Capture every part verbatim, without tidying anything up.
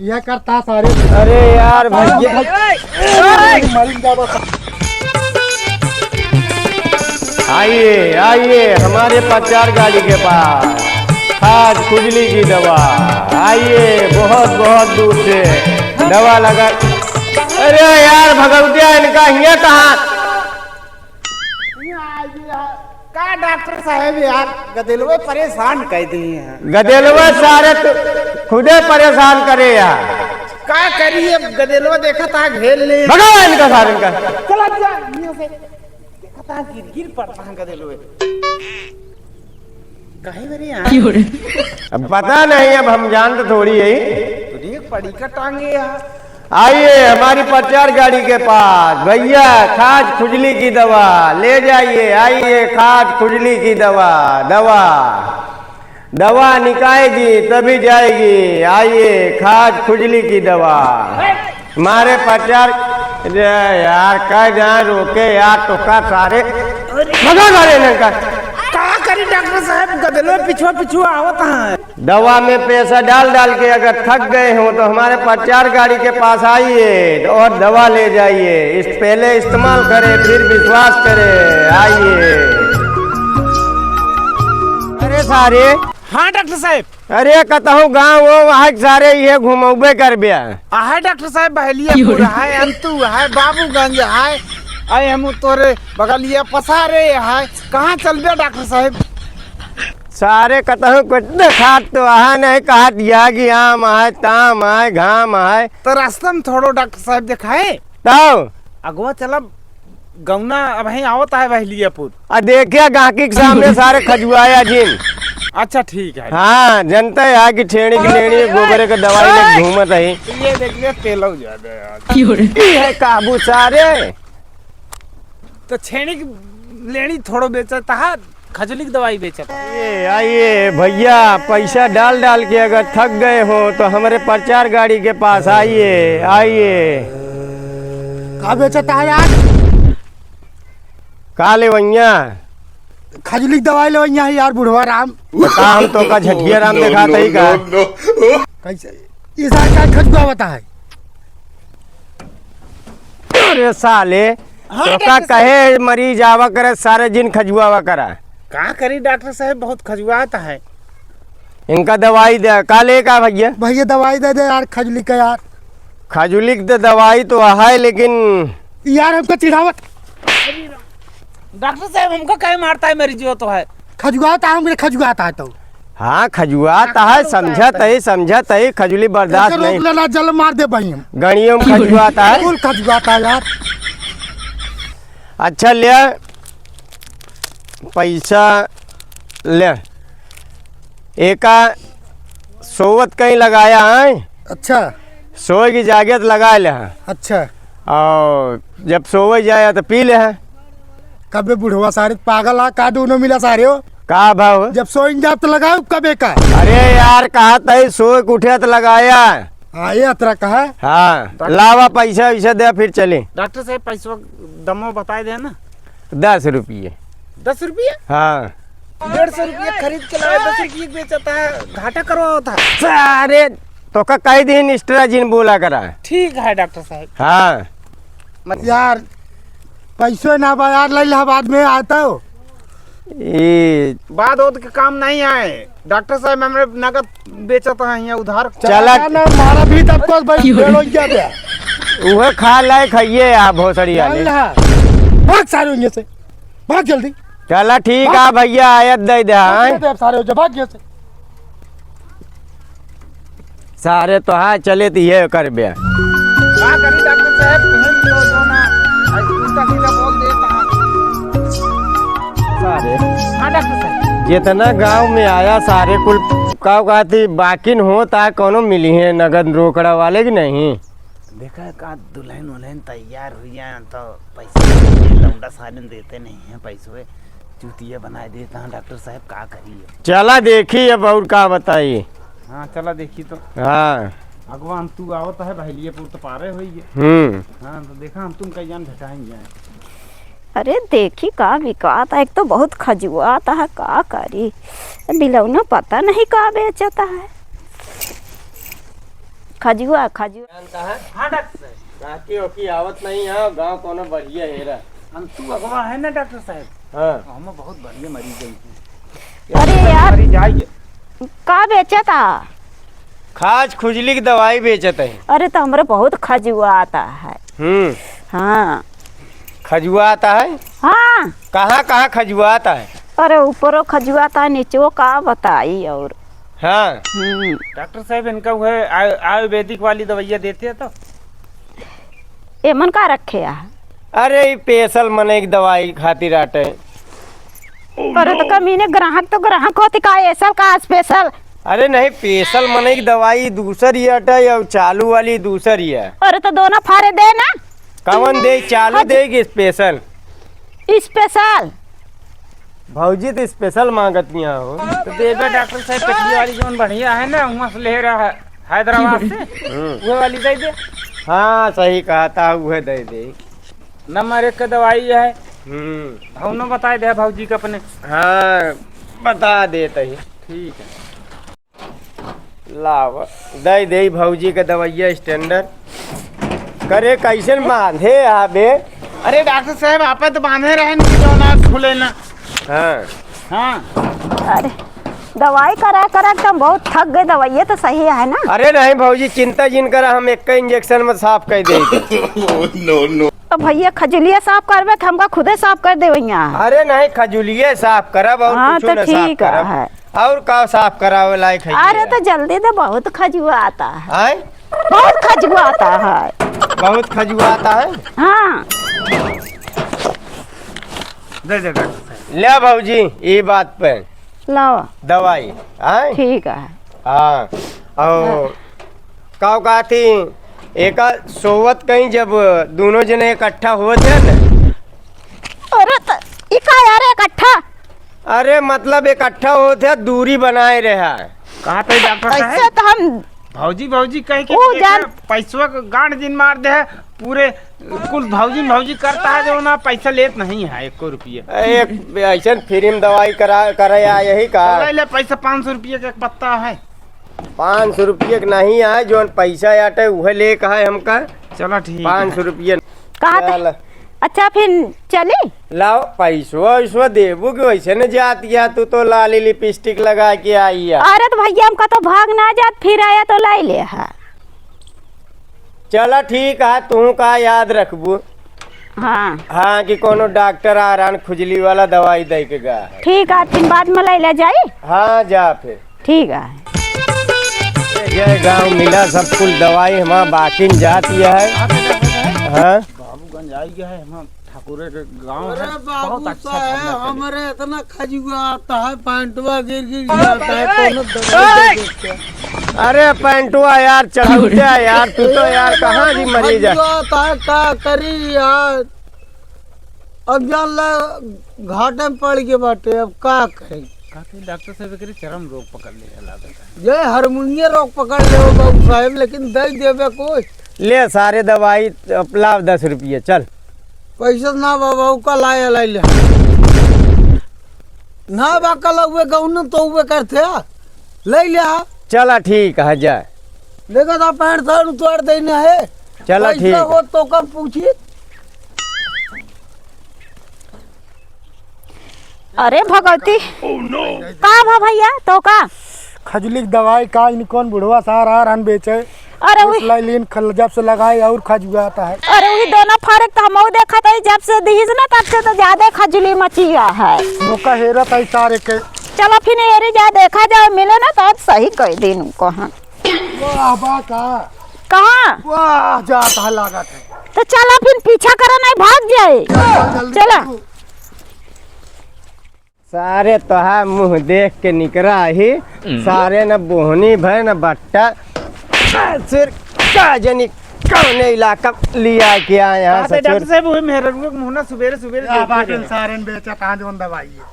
यह करता सारे। अरे यार भैया। मरिन जाबा। आइए, आइए हमारे प्रचार गाड़ी के पास, खाज खुजली की दवा। आइए, बहुत, बहुत दूर से दवा लगा। अरे यार भगवतिया, इनका हिया कहाँ? का डॉक्टर साहब यार, गदेलवे परेशान कर दिए हैं। गदेलवे सारे तो खुदे परेशान करे यार। का करी अब, गदेलवा देखा था घेर ले। भगवान का सारे का। चला जा यहाँ से। देखा था गिर गिर पड़ता है गदेलवे। काहे बरे यार? अब पता नहीं, अब हम जानते थोड़ी है। तो देख पड़ी का टांगे यार। आइए हमारी प्रचार गाड़ी के पास, भैया, खाज खुजली की दवा ले जाइए। आइए, खाज खुजली की दवा, दवा, दवा निकाएगी तभी जाएगी। आइए, खाज खुजली की दवा। मारे प्रचार, अरे यार, कह जाए रोके यार, तो का सारे भगा सारे इनका। का करी डॉक्टर साहब, गदलो पिछुआ पिछुआ आवत हैं। दवा में पैसा डाल डाल के अगर थक गए हो तो हमारे प्रचार गाड़ी के पास आइए और दवा ले जाइए। इस, पहले इस्तेमाल करें, फिर विश्वास करें। आइए। अरे सारे। हाँ डॉक्टर साहब। अरे कतहूँ गाँव हो, वहाँ के सारे ये घुमौबे करबे। आहे डॉक्टर साहब, बहलियापुर है, अंतु है, बाबूगंज है, आए हम तोरे बगलिया पसारे है। कहाँ चलबे डॉक्टर साहब? सारे कतहूँ कुछ देखात तो अहा नहीं, कहत या कि आम है, ताम है, घाम है। तो रास्ता में थोड़ो डॉक्टर साहब देखाए। तब? अगवा चलब, गौना अबहीं आवत है बहलियापुर। आ देखिया गाहकी के सामने सारे खजुआया जिन। अच्छा ठीक है। हाँ, जनता है कि छेड़ी की लेनी है, गोबरे के दवाई में घूमत है। ये देख ले, तेलौ ज्यादा यार। क्यों रे? ई है काबू सारे। तो छेड़ी की लेनी थोड़ो बेचत है, खजुली की दवाई बेचत है। ये आइए भैया, पैसा डाल डाल के अगर थक गए हो तो हमारे प्रचार गाड़ी के पास आइए, आइए। का बेचत है यार? का लेवइया? खजुली की दवाई लेवइया है यार, बुढ़वा राम। तो का हम तो का झटिया राम देखात है का? कैसे? ई सार का खजुआवत है? अरे साले, हाँ, तो का डॉक्टर साहब। कहे मरीज आवा करे, सारे जिन खजुआवा करा। का करी डॉक्टर साहब, बहुत खजुआत है। इनका दवाई दे, का ले का भैया? भैया दवाई दे दे यार, खजुली का यार। खजुली के दवाई तो है, लेकिन यार हमको चिढ़ावत। डॉक्टर साहब, हमको काहे मारता है, मरीज हो तो है। खजुआता है, हमरे खजुआता है तो। हाँ, खजुआता है, समझत है, समझत है, खजुली बर्दाश्त नहीं। रोक लेना, जल मार दे भाई हम। गणियों में खजुआता है। बिल्कुल खजुआता है यार। अच्छा ले, पैसा ले। एका सोवत कहीं लगाया है। अच्छा। सोए की जागत लगा ले। अच्छा। और जब सोवे जाए तो पी ले। कबे बुढ़वा सारे पागल आ, का दोनों मिला सारे हो? का भाव? जब सोइन जात लगाओ कबे का? अरे यार, कहा तई सोए के उठे तो लगाया। हाँ, ये अतरा कहा। हाँ, डॉक्टर लावा पैसा वैसा दे, फिर चले। डॉक्टर साहब, पैसवा दमो बताए दे ना। दस रुपये। दस रुपये? हाँ। डेढ़ सौ रुपये खरीद के लाए, दस रुपये बेचता है, घाटा करवावत है। सारे तो का कह दिन extra जिन बोला करा। ठीक है डॉक्टर साहब। हाँ। मत यार, पैसो ना बा यार, ले ला बाद में आता हो। ए बाद ओद के काम नहीं आए। डॉक्टर साहब, हमरे नगद बेचत हैं यहाँ उधार। चला। चला ना, मारा भी तब तो भाई क्यों? पेड़ हो गया बे। उहे खा लाए खाइए आप भोसड़ी वाले। चल रहा। भाग सारे उनमें से। भाग जल्दी। चला ठीक भाग। आ भैया, आयत दे दे, भाग हाँ? जल्दी, अब सारे हो जा, भाग यहाँ से। सारे तो हाँ चले तो ये करबे। का करी डॉक्टर साहब, तुहन तो जो ना, आज उल्टा सीधा बोल देता है। सारे। हाँ डॉक्टर साहब। जितना गांव में आया सारे कुल का कहती बाकिन होता है, कोनो मिली है नगद रोकड़ा वाले की नहीं? देखा का दुल्हन उल्हन तैयार हुई जाए तो पैसे लौंडा सारे देते नहीं है पैसवे। चूतिया बनाए देता है डॉक्टर साहब, का करी अब? चला देखी अब और का बताई। हाँ, चला देखी तो। हाँ। अगवा हम तू आवत है, बहलियापुर तो पारे होई गए। हम्म। हाँ, तो देखा हम तुम कई जान भेटाएंगे। अरे देखी का बिकात है, एक तो बहुत खजुआत है, का करी? बिलौना पता नहीं का बेचत है। खजुआ, खजुआ। जानता है? हाँ, डॉक्टर साहब। नाकी ओकी आवत नहीं है, गाँव कोनो बढ़िया हेरा। हम तू अगवा है ना, डॉक्टर साहब? हाँ। हम बहुत बढ़िया मरीज है। अरे यार। मरीज आई है। का बेचत आ? खाज खुजली की दवाई बेचत है। अरे, तो हमरे बहुत खजुआ आता है। हम्म। हाँ। खजुआ आता है? हाँ। कहाँ, कहाँ खजुआ आता है? अरे, ऊपरो खजुआ आता है, नीचो का बताई और। हाँ। हम्म। डॉक्टर साहब, इनका वो है आयु-, आयुर्वेदिक वाली दवाइयाँ देते हैं तो? एमन का रखे आ? अरे, ई special मने एक दवाई खातिर आटे। अरे, तो कमीने ग्राहक तो ग्राहक होती, का special का special? अरे नहीं, special मने एक दवाई दूसर ही आटे और चालू वाली दूसर ही है। अरे, तो दोनों फारे दे ना। कवन दे, चालू हाँ। दे कि special? Special। भौजी तो special मांगत नहीं हो। तो देबे डॉक्टर साहब, पिछली वाली जौन बढ़िया है ना, वहाँ से ले रहा है हैदराबाद से, हम्म। वो वाली दे दे। हाँ, सही कहा था, वह दे दे। नंबर एक का दवाई है। हम्म। भावनो बताए दे भौजी के अपने। हाँ, बता देत ही। ठीक है। लाव, दे दे भौजी के दवाइया standard। करे, कैसन बांधे आबे? अरे डॉक्टर साहब, आपे तो बांधे रहे न कि जौन आज खुले ना। हाँ। हाँ। अरे, दवाई करा करा के हम बहुत थक गए, दवाइये तो सही है ना? अरे नहीं भौजी, चिंता जिन करा, हम एक injection में साफ कर दे। No, no। तो भैया, खजुलिया साफ करबे कि हमका खुदे साफ कर देबे यहाँ? अरे नहीं, खजुलिया साफ करब और हाँ, कुछ तो ना साफ ठीक करब। है। और का साफ करावे लायक है अरे ये? तो जल्दी दे, बहुत खजुआ आता है। आय? बहुत खजुआ आता है। बहुत खजुआ आता है? हाँ। दे दे डॉक्टर साहब। ले भौजी, ई बात पे लावा। दवाई, आय? ठीक है। हाँ। और हाँ। का कहती, एका सोवत कहीं जब दोनों जने इकट्ठा होत है ना। अरे त, ई का यार इकट्ठा? अरे मतलब इकट्ठा होत है, दूरी बनाए रहा। कहा थे डॉक्टर साहब? ऐसे तो हम भौजी, भौजी कह के वो देखा, जान पैसवा के गांड जिन मार दे है, पूरे कुल भौजी, भौजी करता है जो ना, पैसा लेत नहीं है एको रुपया। एक ऐसन free में दवाई करा, करे आ यही का? ले ले पैसा, पाँच सौ रुपया के एक पत्ता है। पाँच सौ रुपया के नहीं आए, जौन पैसा आटे उहे ले कहा है हमका। चला ठीक है। पाँच सौ रुपया। कहा था? चल। अच्छा फिर चली? लाओ पैसवा वैसवा देबू कि वैसे न जात गया, तू तो लाली lipstick लगा के आई है। अरे तो भैया हमका तो भाग ना जात, फिर आया तो लाई ले हा। चला ठीक है, तू का याद रखबू। हाँ। हाँ, कि कोनो डॉक्टर आरान खुजली वाला दवाई दे के गा है। ठीक है, फिर बाद में ले ले जाई। हाँ, जा फिर। ठीक है। जय गाँव मिला, सब कुल दवाई हमार बाकिन जात है। हाँ। बाबूगंज आई गया है, हमार ठाकुरे के गाँव है। अरे बहुत बाबू अच्छा साहब, ठंडा चले। हमरे इतना खजुआ आता है, पैंटवा गिर गिर जाता है, कोनो दवाई दे देते। अरे पैंटवा यार, चढ़ौते है यार, तू तो यार कहाँ की मरीज है? खजुआ आता है, का करी यार? अब जान ला, घाटे में पड़ के बाटे, अब का करी? का करी, डॉक्टर साहब एकरे चरम रोग पकड़ ले लागत है। ये हारमोनिया रोग पकड़ ले हो बाबू साहब, लेकिन दे देबे कोई। ले सारे दवाई, अब लाव दस रुपये, चल। पैसा ना बाबा, उ का लाए लाई ले। ना बा, कल उहे गौन तो उहे करते, ले ले आ। चला ठीक है, जाए। देखा था पैंट शर्ट उतार देना है। चला पैसा ठीक। हो तो कब पूछी? अरे भगवती, का भा भैया, तो का? खजुली के दवाई का, इन कौन बुढ़वा सार आ रहन बेचे? अरे उस उही लाइलिन खल-, जब से लगाए और खजुआता है। अरे उही दोनों फरक तो हमहू देखत हई, जब से दिहिस ना तब से तो ज्यादा खजुली मचिया है। मौका हेरत है सारे के। चलो फिर एरी जा देखा जाए, मिले ना तो आज सही कह दिन कहाँ। वाह, बा का? कहाँ? वाह, जात है लागत है। तो चला फिर पीछा करा नहीं भाग जाए। चल, जल्दी चला। तू। सारे तोहार मुँह देख के निकरा ही, सारे न बोहनी भय न बट्टा। सिर का जनी कौने इलाका लिया के आए हैं कहाँ से ससुर? डॉक्टर साहब, वही मेहररुआ के मुँह ना सुबेरे सुबेरे क्या देखे बात है, रहे। सारे न बेचा कहाँ जौन दवाई है?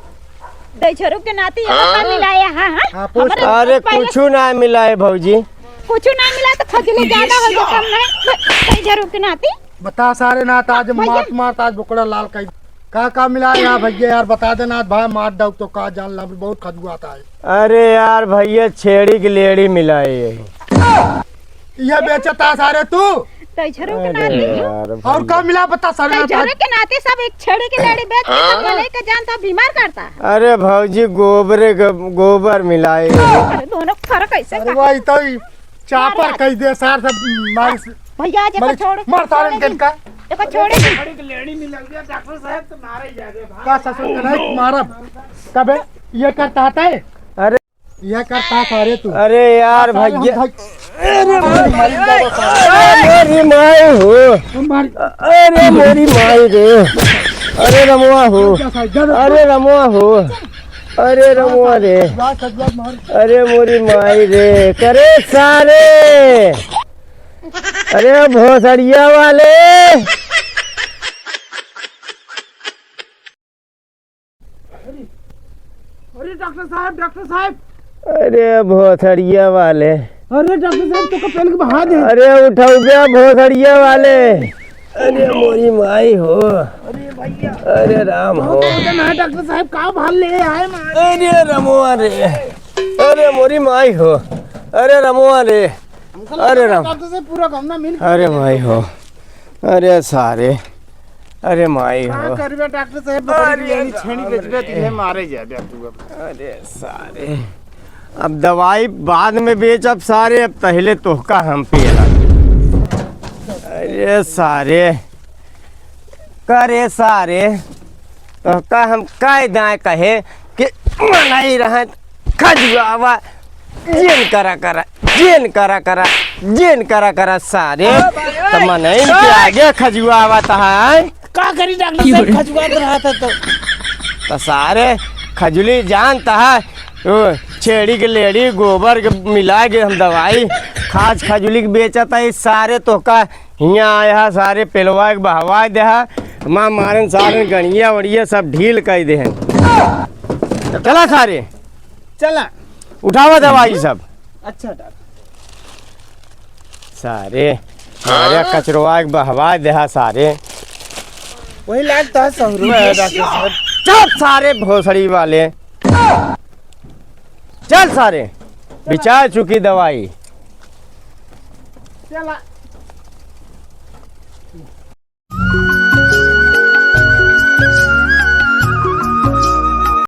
दई छोरू के नाती यहाँ का मिलाया, हाँ, हाँ? हाँ, पूछ। हमरे अरे, पहले कुछ ना मिला है भौजी। कुछ ना मिला तो खजली ज्यादा हो गया, कम नहीं। दई छोरू के नाती। बता सारे ना, तो आज भैया। मारत मारत आज बोकड़ा लाल कई। का का मिला है यहाँ भैया यार, बता देना आज भाई मार डाउक तो का जान ला, बहुत खजुआता है। अरे यार भैया, छेड़ी की लेड़ी मिला है यही। ये बेचता सारे तू? तैछरो के अरे नाते। यार और भैया। का मिला बता सारे? तैछरो के नाते सब एक छेड़े के लेड़ी बेच के सब मनई का जान तो बीमार करता है। अरे भौजी, गोबरे के, गोबर मिलाए। अरे दोनों फर्क कैसे अरे का? वही तो ही चापर मार। कह दे सार सब मार से। भैया, आज एका मार, छोड़े, मार सारे छोड़े इनके दिन। का। एका छोड़े दिन। बड़ी लेड़ी मिल गया डॉक्टर साहब, तो मारे ही जा रहे भाई। का ससुर का नहीं मारब? कबे ये करता है? अरे ये करता सारे तू। अरे यार सारे हम भैया। भाई। अरे मोरी माई, अरे मोरी माई हो। हम मार। अरे मोरी माई रे। अरे रमवा हो। अरे रमवा हो। अरे रमवा रे। अरे मोरी माई रे। करे सारे। अरे भोसड़िया वाले। अरे डॉक्टर साहब, डॉक्टर साहब। अरे भोसड़िया वाले। अरे डॉक्टर साहब, तो का पहले के बहा दे। अरे उठाऊ बे भोसड़िया वाले। अरे मोरी माई हो। अरे भैया। अरे राम हो। बहुत वजन है डॉक्टर साहब, का भार ले आए मार। अरे रमवा रे। अरे मोरी माई हो। अरे रमवा रे। हमको अरे राम। डॉक्टर साहब पूरा गमला मिल अरे माई हो। अरे सारे, अरे माई का हो। करबे डॉक्टर साहब, बकरी अरे की लेनी छेड़ी बाप बेचबे रे। तो ये मारे जाबे तू अब। अरे सारे, अब दवाई बाद में बेचब सारे, अब पहले तोहका हम पियला। अरे सारे, करे सारे, तोहका हम काय दाएं कहे कि मनई रहत खजुआवा, जेन करा करा, जेन करा करा, जेन करा करा सारे। अरे भाई, त मनई के आगे खजुआवा त है। का करी डॉक्टर साहब, खजुआत रहत है तो। त सारे खजुली जानत है, ओ, छेड़ी के लेड़ी गोबर के मिला के हम दवाई खाज खजुली के बेचत है। सारे तोहका हियाँ आया है, सारे पेलवा के बहवा दे है। माँ मारन सारन गड़िया वड़िया सब ढील कर दे हैं। चला सारे। चला। उठावा दवाई सब। अच्छा डॉक्टर। सारे, सारे कचरवा के बहवा दे है सारे। वही लागत है सहुरू है डॉक्टर साहब। चल सारे भोसड़ी वाले। चल सारे। बिचार चुकी दवाई। चला।